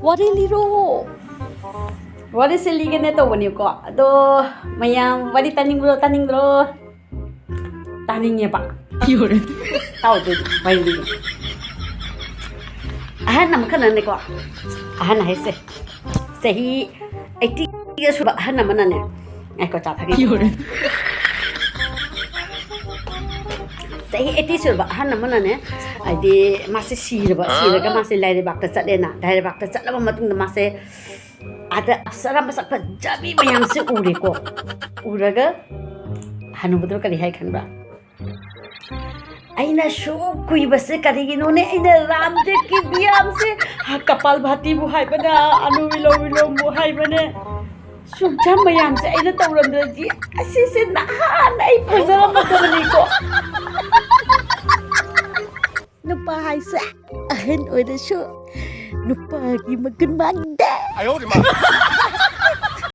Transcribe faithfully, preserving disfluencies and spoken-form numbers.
ꯋꯥꯔꯤ ꯂꯤꯔꯣ꯫ ꯋꯥꯔꯤꯁꯦ ꯂꯤꯒꯦꯅꯦ ꯇꯧꯕꯅꯤꯀꯣ꯫ ꯑꯗꯣ ꯃꯌꯥꯝ ꯋꯥꯔꯤ ꯇꯥꯅꯤꯡꯕ꯭ꯔꯣ, ꯇꯥꯅꯤꯡꯗ꯭ꯔꯣ? ꯇꯥꯅꯤꯡꯉꯦꯕ꯫ ꯇꯥꯎꯗꯣꯏꯅꯦ, ꯋꯥꯔꯤ ꯂꯤꯒꯦ꯫ ꯑꯍꯟ ꯑꯃꯈꯛꯅꯅꯦꯀꯣ, ꯑꯍꯟ ꯍꯥꯏꯁꯦ ꯆꯍꯤ eightyꯒ ꯁꯨꯕ ꯑꯍꯟ ꯑꯃꯅꯅꯦ, ꯉꯥꯏꯈꯣ, ꯆꯥ ꯊꯛꯈꯤꯒꯦ꯫ ꯆꯍꯤ eighty ꯁꯨꯔꯕ ꯑꯍꯟ ꯑꯃꯅꯅꯦ, ꯍꯥꯏꯗꯤ ꯃꯥꯁꯦ ꯁꯤꯔꯕ, ꯁꯤꯔꯒ ꯃꯥꯁꯦ ꯂꯥꯏꯔꯩꯕꯥꯛꯇ ꯆꯠꯂꯦꯅ, ꯂꯥꯏꯔꯩꯕꯥꯛꯇ ꯆꯠꯂꯕ ꯃꯇꯨꯡꯗ ꯃꯥꯁꯦ ꯑꯥꯗ ꯑꯞꯁꯔꯥ ꯃꯁꯛ ꯐꯖꯕꯤ ꯃꯌꯥꯝꯁꯦ ꯎꯔꯦꯀꯣ꯫ ꯎꯔꯒ ꯍꯅꯨꯕꯗꯣ ꯀꯔꯤ ꯍꯥꯏ ꯈꯟꯕ꯭ꯔꯥ? "ꯑꯩꯅ ꯁꯨꯛ ꯀꯨꯏꯕꯁꯦ ꯀꯔꯤꯒꯤꯅꯣꯅꯦ? ꯑꯩꯅ ꯔꯥꯝꯗꯦꯕꯀꯤ ꯕꯤꯌꯥꯝꯁꯦ, ꯀꯄꯥꯜ ꯚꯥꯇꯤꯕꯨ ꯍꯥꯏꯕꯅ, ꯑꯅꯨ ꯋꯤꯂꯣꯝ ꯋꯤꯂꯣꯝꯕꯨ ꯍꯥꯏꯕꯅꯦ, ꯁꯨꯛ ꯌꯥꯝ ꯃꯌꯥꯝꯁꯦ ꯑꯩꯅ ꯇꯧꯔꯝꯗ꯭ꯔꯗꯤ ꯑꯁꯤꯁꯦ ꯅꯍꯥꯟ ꯑꯩ ꯐꯪꯖꯔꯝꯃꯗꯕꯅꯤꯀꯣ"꯫ ꯅꯨꯄꯥ ꯍꯥꯏꯁꯦ ꯑꯍꯟ ꯑꯣꯏꯔꯁꯨ ꯅꯨꯄꯥꯒꯤ ꯃꯒꯨꯟ ꯃꯥꯡꯗꯦ꯫